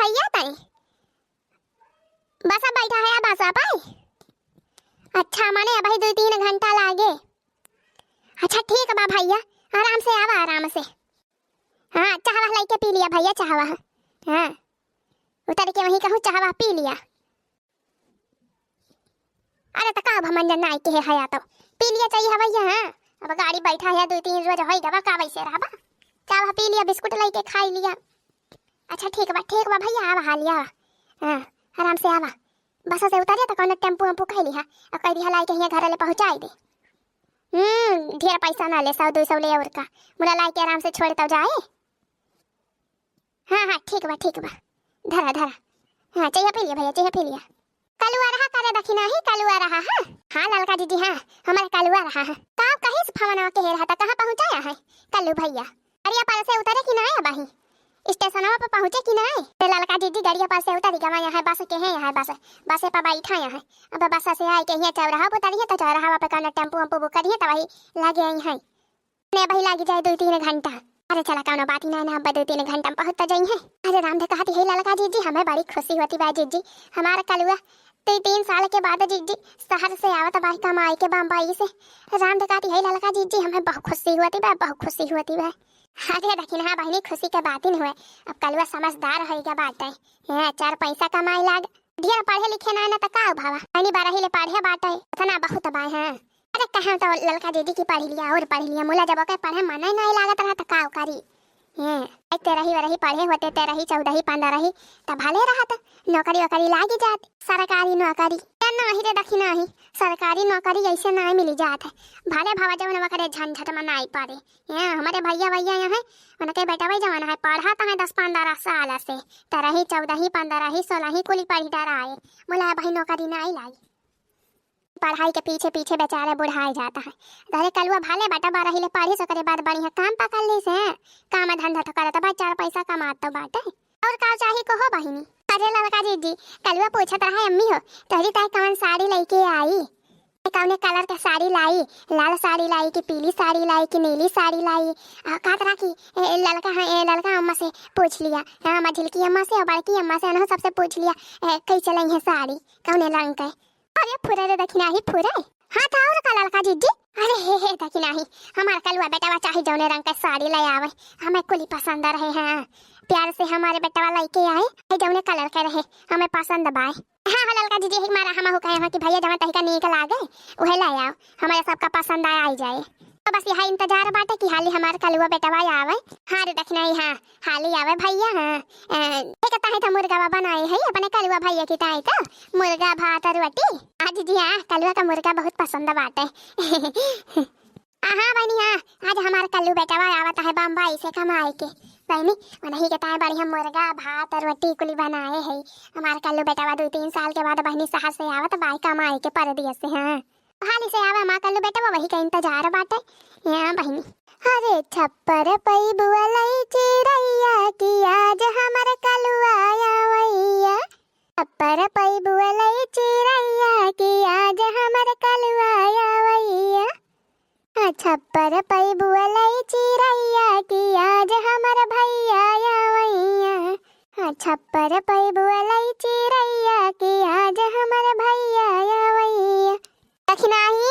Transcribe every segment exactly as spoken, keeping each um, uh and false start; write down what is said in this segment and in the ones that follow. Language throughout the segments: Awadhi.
भैया ताई, बस अब बैठा है, बस अब आई। अच्छा, माने अबही दुइ तीन घंटा लागे। अच्छा ठीक बा भैया, आराम से आवा, आराम से। हाँ, चाहवा लइके पी लिया भैया, चाहवा। हाँ, उतर के वहीं कहूँ चाहवा पी लिया। अरे त का भा मंजन नाई के है हया तो पी लिया चाहिए भैया। हाँ, अब गाड़ी बैठा है, दुइ तीन रोज होई गवा, का वैसे रहबा? चाहवा पी लिया, बिस्कुट लइके खाई लिया। अच्छा ठीक बा, ठीक बा भैया, आवा हाली आवा। हाँ, आराम से आवा। बस से उतरिया त कौनो टेम्पू वेम्पू कह लिहा, और कह दिहा लाई के हियाँ घर ले पहुँचाई दे। हम्म, ढेर पैसा ना ले, सौ दुइ सौ ले और का, मुला लाई के आराम से छोड़ तो जाए। हाँ हाँ, ठीक बा, ठीक बा, धरा धरा। हाँ, चाहिए पी लिया भैया, चाहिए पी लिया। कलुआ रहा करे दखिनाही, कलुआ रहा, हाँ। हाँ ललका दीदी, हाँ, हमारे कलुआ रहा है। का कहीं से फवनवा के हे रहा था, कहाँ पहुँचाया है कल्लू भैया? गड़िया पर से उतरे कि नाय अबही? स्टेशनवा पर पहुँचे कि नाय? ते ललका दीदी गड़िया पर से उतरी गवा, यहाँ बस के है, यहाँ बस, बसे पर बैठा यहाँ। अब बस से आए के यहाँ चौराहा पर उतरी है, तो चौराहा पे कौनो टेम्पू वेम्पू बुक करी है, तो वही लगे आई है। ने अबही लागी जाए दुइ तीन घंटा। अरे चला, कौनो बात ही नाय ना, अब दुइ तीन घंटा में पहुँच तो जाई है। अरे राम दे कहती है ललका जीजी, हमें बड़ी खुशी होती बा जीजी, हमारा कलुआ दुइ तीन साल के बाद जीजी शहर से आवत बा कमाई के बम्बई से। राम दे कहती है ललका जीजी, हमें बहुत खुशी होती बा, बहुत खुशी होती बा। अरे दखिनहा बहिनी, खुशी के बात ही नहीं हुए, अब कलुआ समझदार होइगा बाटे। हैं, चार पैसा कमाए लाग, ढेर पढ़े लिखे ना, ना त का भावा, बहिनी बारही ले पढ़े बाटे, इतना बहुत बा। हैं, अरे कहाँ तो ललका दीदी की पढ़ लिया और पढ़ लिया, मुला जब ओके पढ़े मन ही नहीं लागत रहा त का करी। हैं, ए तेरही वरही पढ़े होते, तेरही चौदही पंद्रही, त भले रहत, नौकरी वोकरी लागी जात, सरकारी नौकरी। ए नाही रे दखिनाही, सरकारी नौकरी ऐसे नाही मिली जात है। भले भावा जवन वकरे झंझट में नाही पड़े। हैं, हमारे भैया भैया यहाँ है, उनके बेटा भाई जवन है, पढ़त है दस पंद्रह साल से, तेरही चौदही पंद्रही सोलही कुली पढ़ी डराए, मुला भाई नौकरी नाही लाई। पढ़ाई के पीछे पीछे बेचारा बुढ़ाए जाता है। अरे कलुआ भाले बाटा बारही ले पढ़ी, ओकरे बाद बढ़िया काम पकड़ ली से, काम धंधा तो करत बा, चार पैसा कमात तो बाटे। और का चाही कहो बहिनी? अरे ललका जीजी, कलुआ पूछत रहा अम्मी हो, तोहरी ताई कवन साड़ी लइके आई? कौने कलर के साड़ी लाई? लाल साड़ी लाई कि पीली साड़ी लाई कि नीली साड़ी लाई? आ, कहत रहा कि ए, ललका है, ए, ललका अम्मा से पूछ लिया, हाँ, मझिलकी अम्मा से और बड़की अम्मा से, अनहो सबसे पूछ लिया, ए, कैसे लई है साड़ी, कौने रंग के? अरे फुरे रे दखिनाही फुरे। हाँ त और का ललका जीजी? अरे हे हे दखिनाही, हमार कलुआ बेटवा चाहे जौने रंग के साड़ी ले आवे, हमें कुली पसंद रहे। हाँ, प्यार से हमारे बेटवा लइके आए, चाहे जौने कलर के रहे, हमें पसंद बाय। हाँ हाँ ललका जीजी, एक मारा हम हो कहे हो कि भैया जवन तहिका नीक लागे, उहे ले आओ, हमारे सबका पसंद आ आई जाए। तो बस यही इंतजार बाटे कि हाली हमार कलुआ बेटवा आवे। हाँ रे दखिनाही, हाँ, हाली आवे भैया, हाँ। अ, एक ताहे तो मुर्गा बनाए है अपने कलुआ भैया की ताई तो, मुर्गा भात और रोटी। हाँ जीजी, हाँ, कलुआ का मुर्गा बहुत पसंद बाटे। आ, हाँ बहिनी, हाँ, आज हमार कल्लू बेटवा आवत है बम्बई से कमाए के। बहिनी, उन्हीं के ताई बढ़िया मुर्गा भात और रोटी कुली बनाए है। हमार कल्लू बेटवा दुइ तीन साल के बाद बहिनी शहर से आवत बाय कमाए के परदेस से, हाँ। हाली से आवे हमार कल्लू बेटवा, वही का इंतजार बाटे। हाँ बहिनी। अरे छप्पर पई बुअलई चिरैया कि आज हमर कलुआ आवैया। छप्पर पई बुअलई चिरैया कि आज हमर कलुआ आवैया। हाँ, छप्पर पई बुअलई चिरैया कि आज हमर भैया आवैया। हाँ, छप्पर पई बुअलई चिरैया कि आज हमर भैया आवैया। दखिनाही,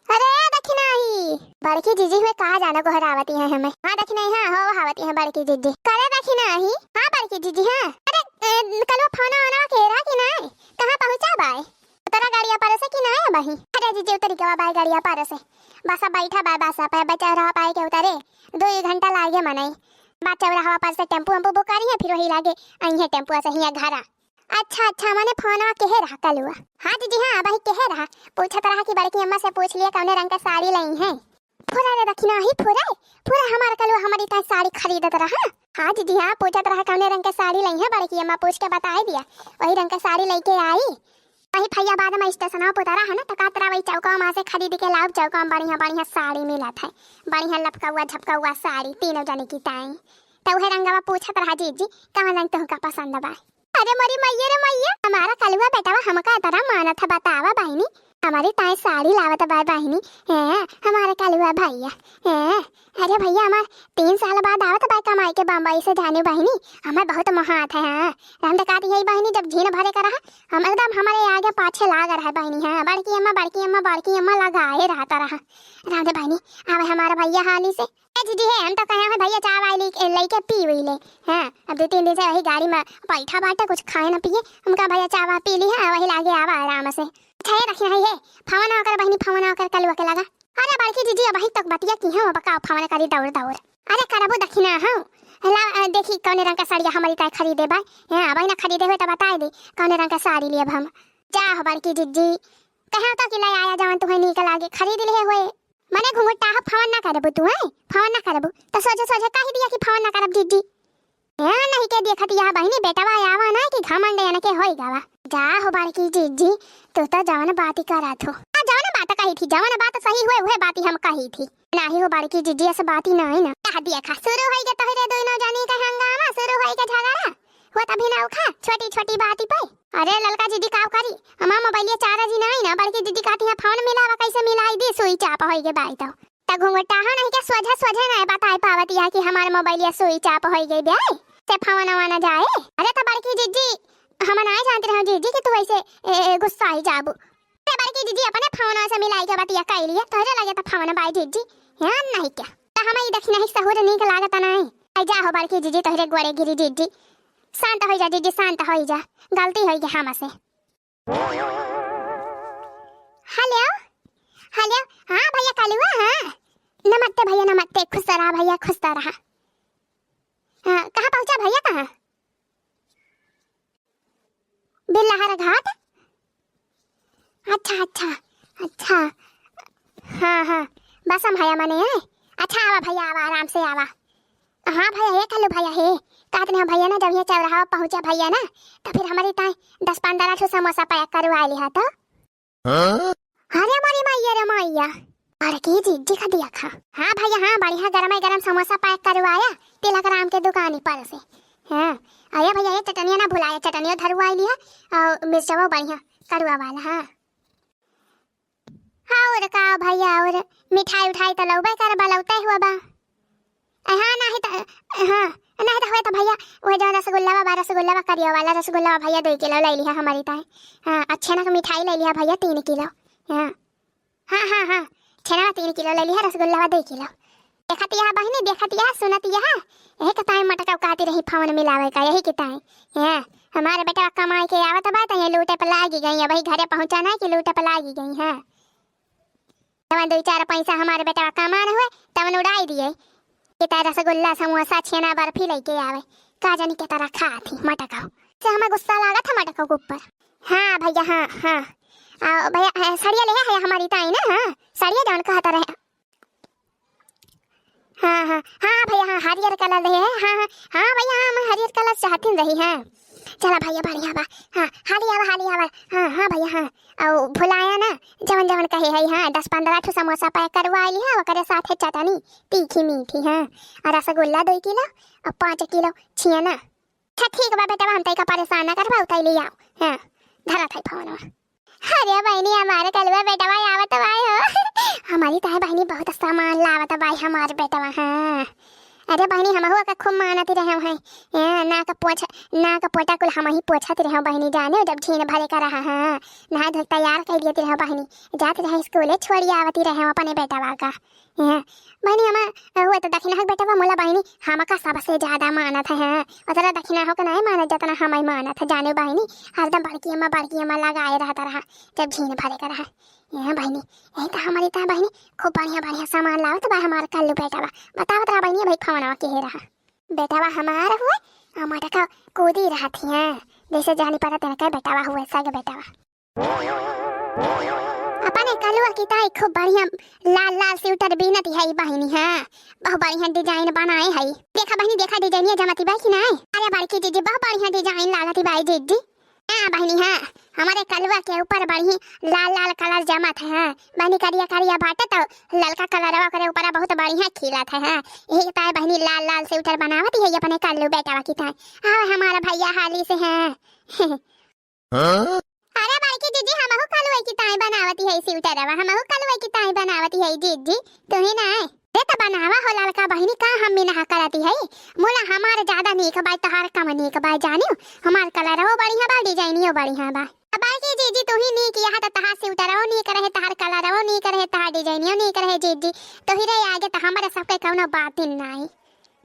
अरे दखिनाही, बड़की जीजी हुए कहाँ जाना गोहरावती है हमें। हाँ दखिनाही, हाँ हो आवती है बड़की जीजी। करे दखिनाही, हाँ बड़की जीजी, हाँ। अरे ए, कलुआ फोन आना के रहा कि नहीं? कहाँ पहुँचा बाय? उतरा गाड़िया पर से कि नहीं अबही? अरे जीजी उतरी गवा बाय गाड़िया पर से। बस अब बैठा बाय, बस अब बचा रहा पाए के उतरे। दो ही घंटा लागे मनई। बात चौराहा पर से टेम्पू वेम्पू बुक करी है, फिर वही लागे आई है टेम्पू से हिया घरा। अच्छा अच्छा, माने फोनवा केहे रहा कलुआ? हाँ जीजी हाँ, अबही केहे रहा, पूछत रहा कि बड़की अम्मा से पूछ लिया कौने रंग के साड़ी लई है। फुरा रे दखिनाही फुरा, फुरा हमार कलुआ हमारी ताई साड़ी खरीदत रहा। हाँ जीजी हाँ, पूछत रहा कौने रंग के साड़ी लई है, बड़की अम्मा पूछ के बताई दिया, वही रंग के साड़ी लइके आई। वही फैजाबाद में स्टेशनवा पे उतरा है ना, तो कहत रहा वही चौकवा में से खरीद के लाओ, चौकवा में बढ़िया बढ़िया साड़ी मिलत है, बढ़िया लपकौआ झपकौआ साड़ी तीनों जने की ताई। तो वही रंगवा पूछत रहा जीजी कौन रंग तुमका पसंद बा। अरे मोरी मैया रे मैया, हमारा कलुआ बेटवा हमका इतना मानत है, बतावा बहिनी, हमरी ताई साड़ी लावत बा बहिनी। हैं, हमारे कलुआ भैया। हैं, अरे भैया, हमार तीन साल बाद आवत बा कमाई के बम्बई से, जाने बहिनी, हमें बहुत मोहात है। हाँ, राम दे कहती है बहिनी, जब झीन भरे का रहा, हम एकदम हमारे आगे पाछे लाग रहा है बहिनी। हाँ, बड़की अम्मा, बड़की अम्मा, बड़की अम्मा लगाए रहता रहा। राम दे बहिनी, आवे हमारा भैया हाली से। ए जीजी है, हम तो कहे हैं भैया चाय वाय ले, लेके पी हुई ले। हाँ, अब दो तीन दिन से वही गाड़ी में बैठा बाटे, कुछ खाए ना पिए। हमका भैया चाय वाय पी ली है, वही लागे आवा आराम से। अच्छा, ये रखी है, ये फोन ना कर बहिनी, फोन ना कर, कलुआ के लगा। अरे बड़की जीजी, अबही तक बतिया की है, अब का फोन करी दौड़ दौड़। अरे करबू दखिना हो। ला, अ, देखी कौने रंग का साड़िया हमारी ताई खरीदे बा। हैं, अबही ना खरीदे हुए तो बताए दे कौने रंग का साड़ी लेब हम। जा हो बड़की जीजी, कहे तो कि ले आया जवन तुहे नीक लागे, खरीद लिए हुए। मने घुंघटाह फोन ना करबू तू, हैं? फोन ना करबू तो सोझे सोझे कह दिया कि फोन ना करब जीजी। ए, नहीं के देखत यह बहिनी, बेटवा आवा ना कि घमंड एनके होई गवा। जा हो बड़की जीजी, तू तो जवन बात ही करत हो। आ, जवन बात कही थी, जवन बात सही हुए, उहे बात ही हम कही थी। नाही हो बड़की जीजी, ऐसे बात ही नहीं ना। कह दिया खा, शुरू होई के तोहरे दोनों जानी के हंगामा, शुरू होई के झगड़ा। हुआ तभी ना उखा, छोटी छोटी बात ही पे। अरे ललका जीजी का करी, हमार मोबाइलिया चार्ज ही नहीं ना, बड़की जीजी कहती है फोन मिलावा, कैसे मिलाई दी, सुई चाप होई के बाई तो। त घुंघटाहो नहीं के सोझे सोझे नहीं बताई पावत या कि हमार मोबाइलिया सुई चाप होई गई बे, से फोन ना जाए। अरे त बड़की जीजी, हम नहीं जानते रहो जीजी कि तू ऐसे, ए, गुस्सा ही जाबू। अरे बड़की जीजी, अपने फोन से मिलाई के बतिया कई लिए, तोहरे लगे त फोन बाई जीजी। हाँ नहीं क्या? त हम ई देखी नहीं सहूर नीक लागत नहीं। आई जा हो बड़की जीजी, तोहरे गोड़े गिरी जीजी। शांत हो जा जीजी, शांत हो जा। गलती होई गई हमसे। हेलो, हेलो, हाँ भैया कलुआ, हाँ। नमस्ते भैया, नमस्ते, खुश रहा भैया, खुश रहा। हाँ, कहाँ पहुँचा भैया, कहाँ? बिल्लाहर घाट। अच्छा, अच्छा, अच्छा। हाँ, हाँ, बस हम भैया मने हैं। अच्छा, आवा भैया, आवा, आराम से आवा। हाँ भैया, हे कलू भैया, हे, कहत नहीं भैया ना, जब ये चौराहा पहुँचा भैया ना, तो फिर हमारी ताई दस पन्द्रह ठो समोसा पैक करवा लिहा तो। हाँ? अरे हमारी मैया रे मैया, बड़की जीजी का दिया खा। हाँ भैया, हाँ, बढ़िया गरम गरम समोसा पैक करवाया तिलक राम के दुकानी पर से। हाँ, अरे भैया, ये चटनिया ना भुलाया, चटनिया धरवाई लिहा और मिर्चवा बढ़िया कड़ुआ वाला। हाँ। हाँ, और का भैया, और मिठाई उठाई तो लौबे कर बलौते हुआ बा। ए, हाँ, नाही त, हाँ, नाही त हुए त भैया, वही जो रसगुल्ला बा, रसगुल्ला बा, करिया वाला रसगुल्ला बा भैया, दो किलो ले लिहा हमारी ताई। हाँ, अच्छे ना के मिठाई ले लिहा भैया, तीन किलो। हाँ, हाँ, हाँ, हाँ, छेना तीन किलो ले लिहा, रसगुल्ला बा दो किलो। देखत यह बहिनी, देखत यह, सुनत यह, यही के ताई मटका कहती रही फोन मिलावे का, यही के ताई। हाँ, हमारे बेटा कमाई के आवत बा, त ये लूटे पे लागी गई, अबही घरे पहुँचा ना कि लूटे पे लागी गई। हाँ, तवन दो चार पैसा हमारे बेटा कमान हुए, तवन उड़ाई दिए। कि ताई रसगुल्ला, समोसा, छेना, बर्फी लेके आवे, का जानी के तरह खात ही मटका। से हमें गुस्सा लागत है मटका के ऊपर। हाँ भैया, हाँ, हाँ। आ, भैया, आ, सड़िया ले है हमारी ताई ना, हाँ, सड़िया जौन कहत रहे। हाँ, हाँ, हाँ भैया, हाँ, हरियर कलर रहे है, हाँ, हाँ, हाँ भैया, हाँ, मैं हरियर कलर चाहती रही, हाँ। चला भैया, बढ़िया बा, हाँ, हाली आवा, हाली आवा, हाँ, हाँ भैया, हाँ। और भुलाया ना, जवन जवन कहे है, हाँ, दस पन्द्रह ठो समोसा पैक करवा लिहा, ओकरे साथे चटनी, तीखी मीठी, हाँ, और रसगुल्ला दो किलो, और पाँच किलो छेना। अच्छा ठीक बा बेटवा, हम तइका परेशान ना करबा, उताई ले आओ। हाँ, धरत है फोनवा। अरे बहिनी, हमारे कलुआ बेटवा आवत बाय हो। हमारी ताई बहिनी बहुत सामान लावत बाय हमार बेटवा। हाँ, अरे बहिनी, हमहू का खूब मानत रहे हैं। हाँ, ना का पोछ, ना का पोटा कुल हम ही पोछत रहे बहिनी, जाने जब झीन भरे का रहा। हाँ, नहा धो के तैयार कर दिए रहे बहिनी, जात रहे स्कूले, छोड़ी आवती रहे अपने बेटवा का। हैं, बहिनी, हमा, हुए तो दखिना हक बेटवा मोला बहिनी, हमका सबसे ज्यादा मानत है, हैं। उतना दखिना हो के नहीं मानत, जतना हमारी मानत है, जाने बहिनी, हरदम बड़की अम्मा, बड़की अम्मा लगाए रहता रहा, जब झीन भरे का रहा। हैं बहिनी, यही तो हमारी ता बहिनी, खूब बढ़िया, बढ़िया सामान लावत बा हमार कल्लू बेटवा। बतावत रहा बहिनी, भाई फोनवा के हे रहा। बेटवा हमार हुए, हमारा का कूदी रहत ही, हैं। जैसे जानी पड़ा तेरे का बेटवा हुए, सग बेटवा। अपने कलुआ की ताई खूब बढ़िया लाल लाल स्वेटर बीनत है बहिनी, हाँ, बहुत बढ़िया डिजाइन बनाए है। देखा बहिनी, देखा डिजाइनिया जमती बा कि नहीं? अरे बड़की जीजी, बहुत बढ़िया डिजाइन लागत बा जीजी। हाँ बहिनी, हाँ, हमारे कलुआ के ऊपर बढ़िया लाल लाल कलर जमत है, हाँ। बहिनी करिया करिया बाटे तो ललका कलरवा ओकरे ऊपर बहुत बढ़िया खिलत है, हाँ। यही ताई बहिनी लाल लाल स्वेटर बनावत है अपने कल्लू बेटवा की ताई। हाँ, हमारा भैया हाली से, हाँ। हाँ? अरे कि जीजी, हमहू कलुआ की ताई बनावती है स्वेटरवा, हमहू कलुआ की ताई बनावती है जीजी, तू ही ना है। रे त बनावा हो ललका बहिनी, का हम मिनहा करती है? मोला हमार ज्यादा नीक बाय, तहार कम नीक बाय, जानियो। हमार कलरवो बढ़िया बा, डिजाइनियो बढ़िया बा। अब बड़की जीजी तू ही नीक, यहाँ त तहार स्वेटरवो नीक रहे, तहार कलरवो नीक रहे, तहार डिजाइनियो नीक रहे जीजी। तोहरे आगे त हमारे सबके कौनो बात ही नाई।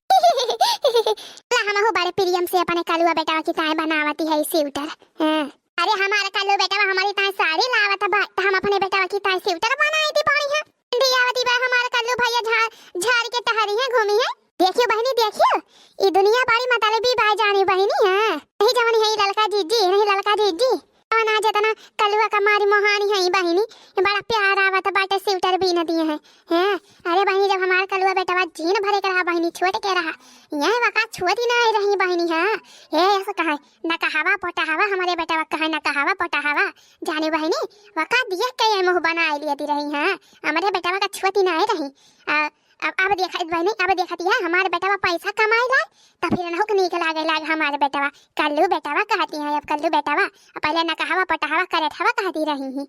ला हमहू बड़े प्रेम से अपने कलुआ बेटवा की ताई बनावती है स्वेटर। हाँ। अरे हमार कल्लू बेटवा हमारी ताई साड़ी लावत बा, त हम अपने बेटवा की ताई स्वेटर बनाई दी बढ़िया। दियावती बा हमार कल्लू भैया झार, झार के टहरी है, घूमी है। देखियो बहिनी, देखियो, ई दुनिया बड़ी मतलबी बा जानी बहिनी, हाँ। नहीं जवन है ई ललका जीजी, नहीं ललका जीजी। जवन आज इतना कलुआ का मारी मोहानी है ई बहिनी, ये बड़ा प्यार आवत बाटे स्वेटर बीन दिए हैं। हाँ, अरे बहिनी, जब हमार कलुआ बेटवा जीन भरे के रहा बहिनी, छोट के रहा, यह वका छुअती ना आई रही बहिनी, हाँ। ये ऐसे कहा, नकहवा पोटहवा, हमरे बेटवा कहे नकहवा पोटहवा, जाने बहिनी, वका दिया के ये मुँह बनाए लियती रही, हाँ। हमरे बेटवा का छुअती ना आई रही। आ, अब, अब देखा बहिनी, अब देखती है, हमार बेटवा पैसा कमाई लाए, त फिर नहुक नीक लागे लाग हमार बेटवा। कल्लू बेटवा कहती है, अब कल्लू बेटवा, अब पहले नकहवा पोटहवा करत हवा कहती रही ही।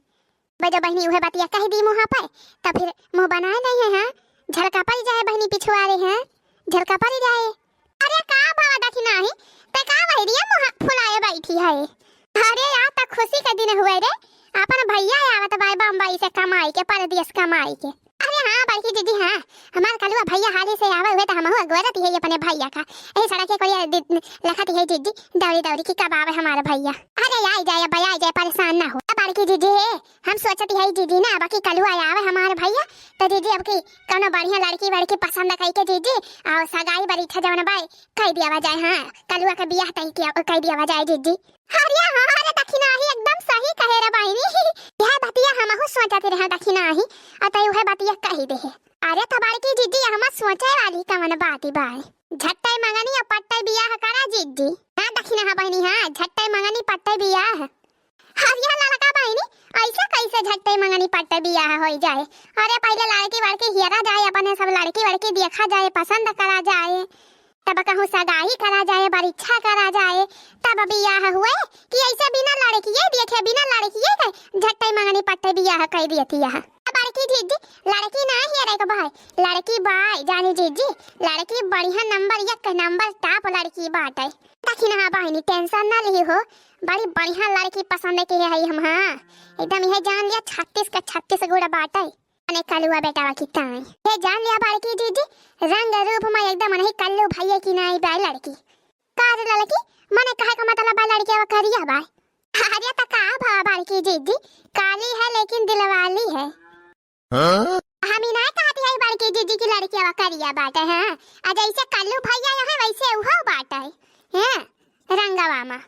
बजो बहिनी, उहे बतिया कह दी मुँह पे, त फिर मुँह बनाए नहीं है, हाँ? झलका पड़ जाए बहिनी पिछुआरे, हाँ? झलका पड़ जाए। अरे का बाबा दखिनाही, ते का वही दिया मुँह फुलाए बैठी है? अरे यार, त खुशी के दिन हुए रे, अपन भैया आवत बाय बम्बई से कमाई के, परदेस कमाई के। अरे हाँ बड़की जीजी, हाँ, हमार कलुआ भैया हाली से आवे हुए त हमहू अगोरत ही अपने भैया का। यही सड़क के कोई लखत है जीजी, दौड़ी दौड़ी की कब आवे हमार भैया। अरे आई जाए, अब आई जाए, परेशान ना हो। अब बड़की जीजी हे, हम सोचत ही जीजी ना, अब की कलुआ आवे हमार भैया, त जीजी अब की कौनो बढ़िया लड़की वड़की पसंद कई के जीजी, और सगाई बरीठा जवन बाय, कई दिया जाए, हाँ, कलुआ के बियाह तय किया, कई दिया जाए जीजी। अरे हाँ, अरे दखिनाही एकदम सही कहे रे बहिनी। यह बतिया हमहू सोचत रहे दखिनाही, अतई उहे बतिया कही दे। अरे त बड़की जीजी, हम सोचे वाली कवन बात बाय? झट्टई मंगनी और पट्टई बियाह करा जीजी। हाँ दखिना, हाँ बहिनी, हाँ, झट्टई मंगनी पट्टई बियाह। अरे ललका बहिनी, ऐसे कैसे झट्टई मंगनी पट्टई बियाह होई जाए? अरे पहले लड़की वड़की हियरा जाए, अपने सब लड़की वड़की देखा जाए, पसंद करा जाए, तब कहूँ सगाई करा जाए, बरीठा करा जाए, तब बियाह हुए कि ऐसे बिना लड़किए देखे, बिना लड़किए के झट्टई मंगनी पट्टई बियाह कई दियती है। बड़की जीजी, लड़की ना हियरे के बाय, लड़की बाय, जानी जीजी, लड़की बढ़िया नंबर एक, नंबर टॉप लड़की बाटे। दखिना बहिनी, tension ना लिही हो, बड़ी बढ़िया लड़की पसंद के है हम, हाँ, एकदम यह जान लिया छत्तीस का छत्तीस गुण बाटे। अने कलुआ बेटवा की ताई। ये जान लिया बड़की जीजी, रंग रूप में एकदम नहीं कल्लू भैया की नाई बाय लड़की। का रे लड़की, मने कहे का मतलब बा लड़किया करिया बाय? अरे त का भा बड़की जीजी, काली है लेकिन दिलवाली है। हाँ? हम ही ना कहती है बड़की जीजी की लड़किया करिया बाटे, हाँ। आ जैसे कल्लू भैया यहाँ वैसे उहो बाटे, हाँ, रंगवा मा।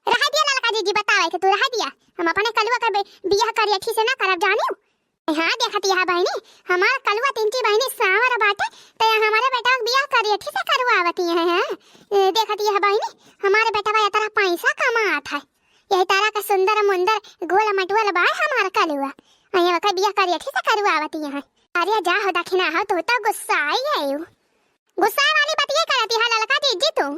रह दिया ललका जीजी, बतावे के तू रह दिया। हम अपने कलुआ का बे-, बियाह करियठी से ना करब जानियो। हाँ, देखती है बहिनी, हमार कलुआ तिनकी बहिनी सावर बाटे, त हमारे बेटवा के बियाह करियठी से करवावती है, हाँ। ए, देखती है बहिनी, हमारे बेटवा इतना पैसा कमात है, यही तरह का सुंदर मुंदर गोल मटुअल बाय हमार कलुआ, अये वकर बियाह करियठी से करवावती है। अरे जा हो दखिना हो, तू तो गुस्सा आई है। गुस्सा वाली बतिये करती है ललका जीजी तू।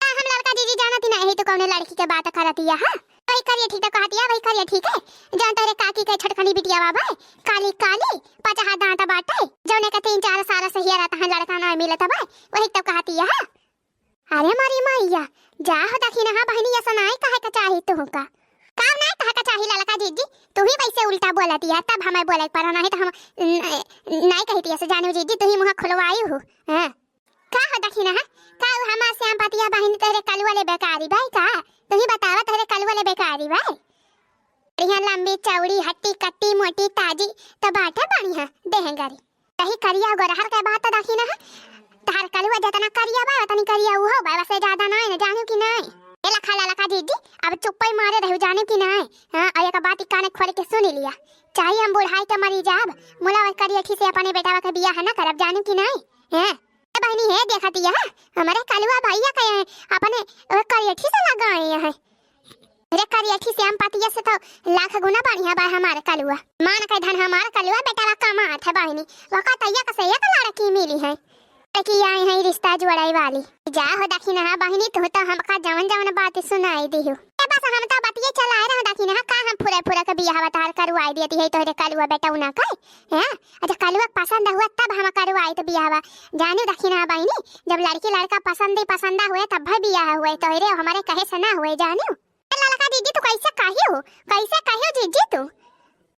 का हम ललका जीजी जानती ना, यही तो कौने लड़की के बात करती है, हाँ? वही करियठी तो कहती है, वही करियठी के। जान तोरे काकी के छोटकनी बिटिया बाबा, काली काली, पचहा दांत बाटे, जौने का तीन चार साल से हिया रहता है, लड़का ना मिलत बा, वही तो कहती है। अरे मोरी मैया, जा हो दखिना, हाँ बहिनी, ऐसा नाई कहे के चाही तुहू का। का नाई कहे के चाही ललका जीजी, तू ही वैसे उल्टा बोलती है, तब हमें बोले के पड़ा, नहीं तो हम न-, नाई कहती ऐसे, जानू जीजी, तू ही मुँह खुलवाई हो, हाँ। का हो दखिना, हाँ? का उ हमार श्याम पतिया बहिनी तोहरे कलुआ ले बेकारी बाय का? तू ही बतावा, तोहरे कलुआ ले बेकारी बाय? बढ़िया लंबी चौड़ी, हट्टी कट्टी, मोटी ताजी, त बाटे बढ़िया देहंगरी। तही करिया गोरहर के बात तो दखिना है। तहार कलुआ जतना करिया बा, ओतनी करिया उहो बा, वसे ज्यादा नाय न, जानू कि नाय? ए लखा ललका जीजी, अब चुप्पे मारे रहू, जानू कि नाय? हाँ, और एक बात काने खोल के सुन लिया। चाहे हम बुढ़ाई के मरी जाब, मुला वही करियठी से अपने बेटावा के बियाह न करब, जानू कि नाय? हैं? ए बहिनी हे, देखती है, हमरे कलुआ भैया के अपने ओ करियठी से लगाए हैं। रे करियठी श्याम पतिया से तो लाख गुना बढ़िया बा हमार कलुआ। मान के धन हमार कलुआ बेटावा कमात है बहिनी। वका तैया कसे एक लड़की मिली है। लड़की आई है रिश्ता जोड़ाई वाली। जा हो दखिना बहिनी, तू तो हमका जवन जवन बात सुनाई दिहु। ए बस तो हम तो बतिये चलाए रहा दखिनहा, का हम फुरे फुरे के बियाहवा तहार करवाई देती है तोहरे कलुआ बेटउना के, हैं? अच्छा, कलुआ के पसंद हुआ तब हम करवाई तो बियाहवा। जानी दखिनहा बहिनी, जब लड़की लड़का पसंद ही पसंदा हुए तब भाई बियाह हुए, तोहरे हमरे कहे से ना हुए, जानी। ए ललका दीदी, तू कैसे कहियो, कैसे कहियो जीजी तू?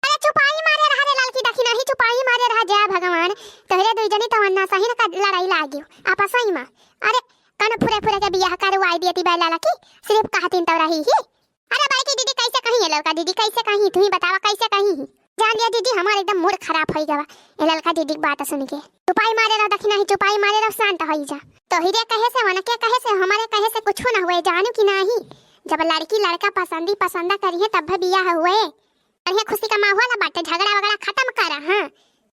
अरे चुपाई मारे रहा रे ललकी दखिनही, चुपाई मारे रहा, जय भगवान। तोहरे दुई जनी तमन्ना सही न का लड़ाई लागियो आपस ही में। अरे कन फुरे फुरे के बियाह करवाई दियती बे ललकी, सिर्फ कहतीन तो रही ही। अरे बड़की दीदी कैसे कही है ललका दीदी, कैसे कही, तू ही बतावा कैसे कही ही? जान लिया जीजी, हमार एकदम मूड खराब होई गवा ए ललका दीदी के बात सुन के। चुपाई मारे रहा दखिनही, चुपाई मारे रहा, शांत होई जा। तोहरे कहे से, उनके कहे से, हमारे कहे से कुछ ना हुए, जानू कि नाही। जब लड़की लड़का पसंदी पसंदा करिहे तब बियाह हुए। बढ़िया खुशी का माहौल बाटे, झगड़ा वगड़ा खत्म करा, हाँ।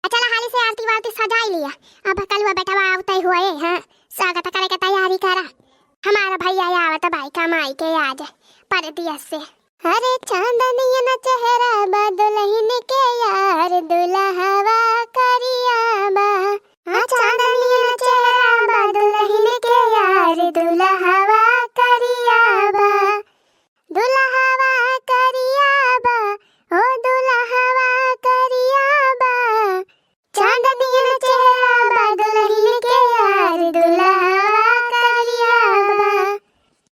आ चला हाली से आरती वारती सजाई लिया, अब कलुआ बेटवा आवते हुए, हाँ, स्वागत करे के तैयारी करा। हमारा भैया आवत बाई कमाई के आज परदेस से। अरे चांदनियन चेहरा बा दुल्हन के यार, दुल्हवा करिया बा। हाँ, चांदनियन चेहरा बा दुल्हन के यार, दुल्हवा करिया बा। दुल्हवा करिया बा, ओ दुल्हवा करिया बा। चांदनियन चेहरा बा दुल्हन के यार, दुल्हवा करिया बा।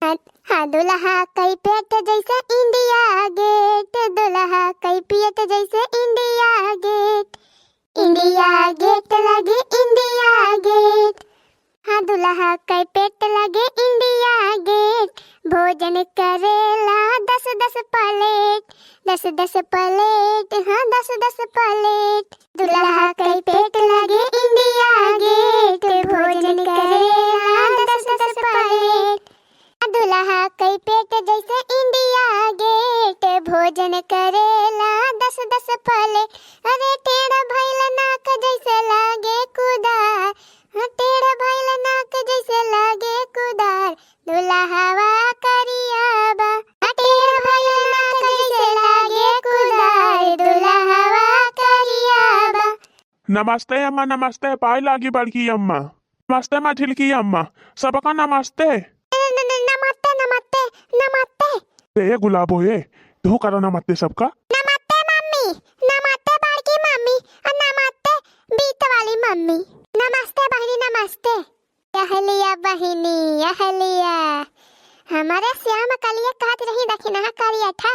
हाँ, हाँ, दुल्हा कई पेट जैसे इंडिया गेट, दुल्हा कई पेट जैसे इंडिया गेट। इंडिया गेट लगे इंडिया गेट। हाँ, दुल्हा के पेट लगे इंडिया गेट, भोजन करेला दस दस प्लेट, दस दस प्लेट, हाँ, दस दस प्लेट। दुल्हा के पेट लगे इंडिया गेट, भोजन करेला दस दस प्लेट। दुल्हा कई पेट जैसे इंडिया गेट, भोजन करेला दस दस प्लेट। अरे टेढ़ भइल नाक जैसे लागे कुदार, हाँ, टेढ़ भइल नाक जैसे लागे कुदार, दुल्हवा करिया बा। हाँ, टेढ़ भइल नाक जैसे लागे कुदार, दुल्हवा करिया बा। नमस्ते अम्मा, नमस्ते, पाय लागी बड़की अम्मा। नमस्ते मझिलकी अम्मा, सबका नमस्ते। न-, न-, न-, नमस्ते, नमस्ते, नमस्ते। ए गुलाबो ए, तू करा नमस्ते सबका। नमस्ते मम्मी, नमस्ते बड़की मम्मी, और नमस्ते बीत वाली मम्मी। नमस्ते बहिनी, नमस्ते। अहलिया बहिनी, अहलिया। हमारे श्याम कलिया कहत रही दखिनहा करिया ठा।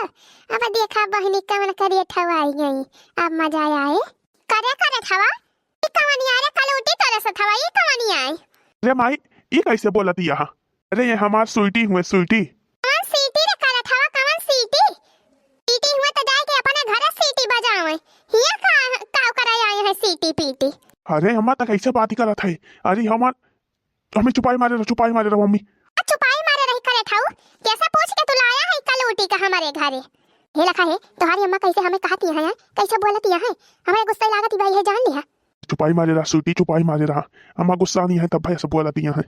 अब देखा बहिनी कवन करिया ठा आई गई। अब मजा आए। करे करे ठवा। ई कवनिया रे कलूटी तोरे से थवा, ई कवनिया है? रे माई, ई कैसे बोलत यहा? अरे ये हमार स्वीटी हुए, स्वीटी। कवन स्वीटी रे करत हवा, कवन स्वीटी? स्वीटी हुए तो जाए के अपने घर स्वीटी बजावे। हिया का, का करे आए हैं स्वीटी पीटी? अरे अम्मा त कैसे बात करत है? अरे हमार, हमें चुपाई मारे रहो, चुपाई मारे रहो मम्मी। आ चुपाई मारे रही करे ठाऊ, कैसे पूछ के तू लाया है कलूटी का हमारे घरे? हे लखा है, तोहारी अम्मा कैसे हमें कहती है, कैसे बोलती है, हमें गुस्सा लागत ही भाई है जान लिया। चुपाई मारे रहा स्वीटी, चुपाई मारे रहा। अम्मा गुस्सा नहीं है तब भाई ऐसे बोलती है।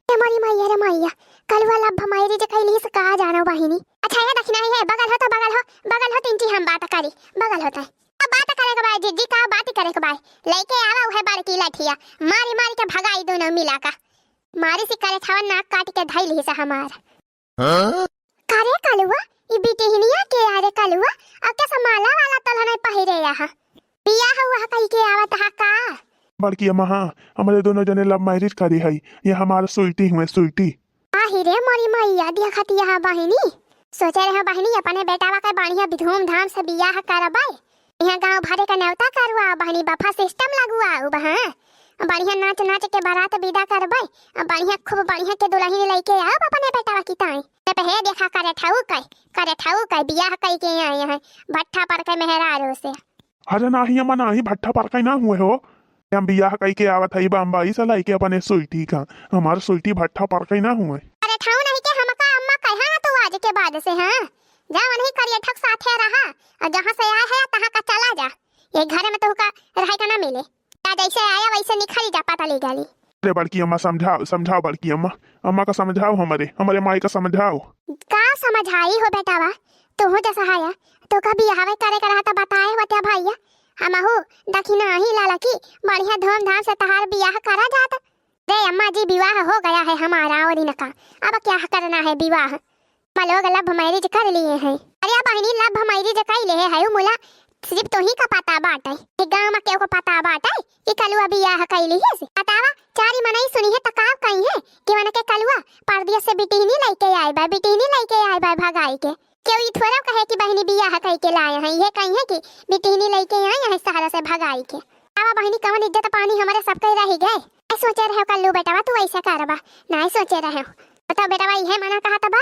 ए मोरी मैया रे मैया, कलुआ लभ मायरी जे कैली से कहा जानो बहिनी। अच्छा ये दखिनही है, बगल हो तो बगल हो, बगल हो तिनकी हम बात करी, बगल होता है। अब बात करे के बाय जिज्जी का बात करे के बाय, लेके आवा उहे बड़की लठिया, मारी मारी के भगाई दोनों मिला का। मारी सी करे छावन नाक काट के धई लिही से हमार। हाँ? का रे कलुआ, ई बिटिहनिया के आ रे कलुआ, अब कैसे माला वाला तलहन पहिरे यहाँ? बियाह हुआ कही के आवत हा का? बड़की अम्मा, हाँ, हमरे दोनों जने love marriage करी है, ये हमार स्वीटी हुए, स्वीटी। आही रे मोरी मैया, देखत यहाँ बहिनी, सोचे रहे बहिनी अपने बेटावा के बढ़िया धूमधाम से बियाह करबै, यहाँ गाँव भरे के नेवता करवाओ बहिनी, buffet system लगवाओ बा, हाँ। बढ़िया नाच नाच के बारात विदा करबै, आ बढ़िया खूब बढ़िया के दुल्हन लेके आओ अपने बेटावा की ताई। ते पे हे देखा करे ठाऊ के, करे ठाऊ के बियाह कई के आए हैं भट्ठा पर के मेहरारू से। अरे नाही अम्मा नाही, भट्ठा पर के ना हुए हो। हम बियाह कई के आवत हई बम्बई से लइके अपने स्वीटी का, हमार स्वीटी भट्ठा पर के ना हुए। अरे ठाऊ नहीं के हमका अम्मा कहा ना तू आज के बाद से, हाँ? जा वहीं करिए ठक साथे रहा, और जहाँ से आए है तहाँ का चला जा। ये घर में तोहका रहे का ना मिले। या जैसे आया वैसे निखरी जा पता ले गाली। अरे बड़की अम्मा समझाओ, समझाओ बड़की अम्मा, अम्मा का समझाओ, हमरे, हमरे माई का समझाओ। का समझाई हो बेटावा, तोहू जैसा हया, तोका बियाहवे करे के रहा त बताए होत्या भैया, हमहू दखिनही लाला की बढ़िया धूमधाम से तहार बियाह करा जात। रे अम्मा जी, विवाह हो गया है हमारा और इनका, अब क्या करना है विवाह? अम्मा लोग love marriage कर लिए हैं। अरे बहिनी, love marriage कइ लेहे है मुला, सिर्फ तोही का पता बाटे, ये गाँव में केहू को पता बाटे कि कलुआ बियाह कइ लिहिस? बतावा, चारी मनई सुनिहे त का कहिहे कि वनके कलुआ परदेस से बिटिहनी लइके आए बा, बिटिहनी लइके आए बा भगाई के। केहू ई थोड़ा कहे कि बहिनी बियाह कइ के लाए हैं, ये कहिहे कि बिटिहनी लइके आए हैं शहर से भगाई के। आवा बहिनी, कवन इज्जत पानी हमरे सबके रहि गए। नाहीं सोचे रहे कल्लू बेटवा तू ऐसे करबा, नाहीं सोचे रहे। बताओ बेटवा, इहे मना कहत बा,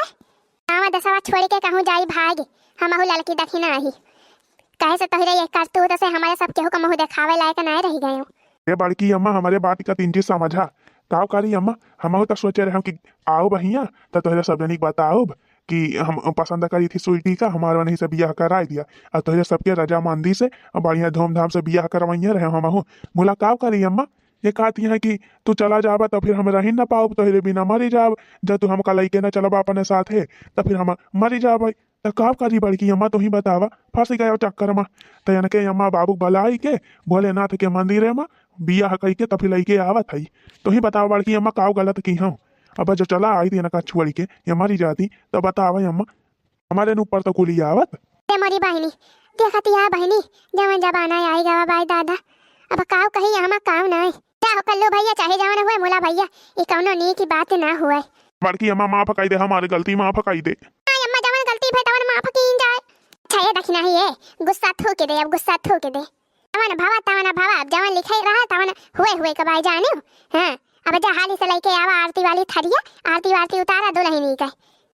गाँव देसवा छोड़ि के कहूँ जाई भाग, हमहू ललकी दखिना आही। कहे से तोहरे ये करतूत से हमरे सब केहू का मुँह देखावे लायक नाहीं रहि गए। ए बड़की अम्मा, हमरे बात का तीन चीज समझा। काव करी अम्मा, हमहू त सोचे रहे कि आउब हियाँ त तोहरे सब जनी के बताउब कि हम पसंद करी थी स्वीटी का, हमार वनही से बियाह कराइ दिया। अउर तोहरे सबके रजामंदी से अउर बढ़िया धूमधाम से बियाह करवइया रहे हमहू। मुला काव करी अम्मा, ये कहती हैं कि तू चला जाबा त फिर हम रहि न पाउब, तोहरे बिना मरी जाब। जब तू हमका लइके न चलबा अपने साथे त फिर हम मरी जाब। त का करी बड़की अम्मा, तोही बतावा, फँसि गए चक्कर मा। त इनके अम्मा बाबू बलाई के भोलेनाथ के मंदिरे मा बियाह कइ के त फिर लइके आवत हई। तोही बतावा बड़की अम्मा, काव गलत किहौं? अब जो चला आई थी इनका छोड़ि के, ये मरी जाती, त बतावा अम्मा, हमरे न ऊपर त कुली आवत। ए मोरी बहिनी, देखती है बहिनी, जवन जमाना आई गवा बाई दादा, अब काव कही हम काव नाहीं। का हो कल्लू भइया, चाहे जवन हुए मुला भइया, ई कउनो नीक बात ना हुए। बड़की अम्मा माफ कइ दे, हमार गलती माफ कइ दे। हाँ अम्मा, जवन गलती भई तवन माफ कीन जाए। अच्छा ये दखिना ही है, गुस्सा थूकि दे, अब गुस्सा थूकि दे। तवन भवा, तवन भवा, अब जवन लिखे रहा तवन हुए हुए के बाई जानिउ। हाँ, अब जा हाली से लइके आवा आरती वाली थरिया, आरती वारती उतारा दुलहिनी के।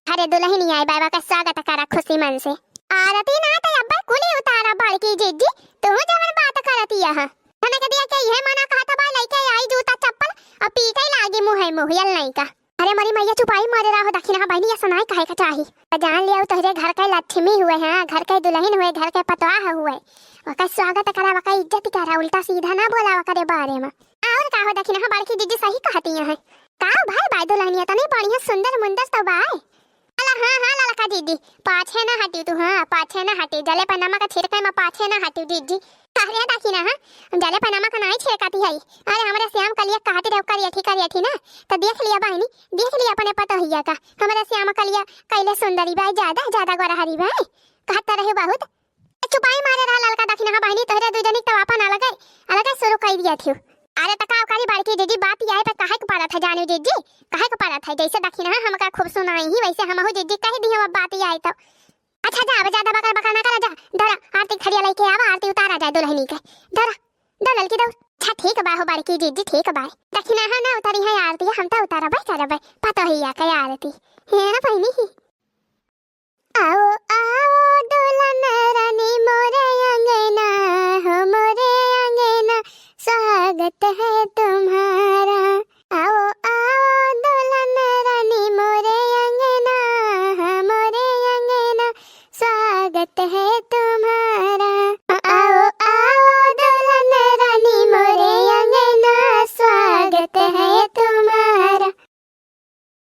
अरे दुलहिनी आई बाबा का स्वागत करा खुसी मन से। आरती ना त अब्बे कुली उतारा बड़की जिज्जी, तू जवन बात करती है। हमें के दिया के इहे मना कहत बा, लइके आई जूता चप्पल, अब पीटे लागी मुँहे मुँह, यल नहीं का। अरे मोरी मइया, चुपाई मारे रहो दखिना बहिनी, ऐसा नाहीं कहे के चाही। त जान लिया तोहरे घर के लक्ष्मी हुए, हाँ, घर के दुलहिन हुए, घर के पतोह हुए। ओकर स्वागत करा, ओकर इज्जत करा, उल्टा सीधा ना बोला ओकरे बारे मा। अउर का हो दखिना बड़की जिज्जी सही कहती हैं। का भाई बाई दुलहिनिया तनी बढ़िया सुंदर मुंदर तो बाई। अला हाँ, हाँ, ललका जिज्जी, पाछे ना हटिउ तू, हाँ, पाछे ना हटिउ, जले पर नमक छिड़के मा पाछे ना हटिउ जिज्जी। अरे दखिना, हाँ, जले पर नमक नाहीं छिड़कती है। अरे हमरे श्याम कलिया कहती रहे करियठी, करियठी ना, त देख लिया बहिनी, देख लिया अपने पतोहिया का, हमरे श्याम कलिया कइले सुंदरी बाई, ज्यादा, ज्यादा गोरहरी बाई, कहत रहे बहुत। चुपाई मारे रहा ललका दखिना बहिनी, तोहरे दू जनी के त आपन अलगे, अलगे शुरू कइ दिया थिउ। अरे त का करी बड़की जिज्जी, बात आए पे कहे के पड़त है जानिउ जिज्जी, कहे के पड़त है। जैसे दखिना हमका खूब सुनाई ही वैसे हमहू जिज्जी कहि दिहौं अब बात आए तो। अच्छा जा, अब ज्यादा बकर बकर ना करा जा, धरा आरती थरिया लइके आवा, आरती उतारा जाए दुलहिनी के। धरा, दौड़ ललकी दौड़। अच्छा ठीक बा हो बड़की जिज्जी, ठीक बा। दखिना ना उतारी है आरती, हम त उतारबे करबे पतोहिया के आरती। हे बहिनी। आओ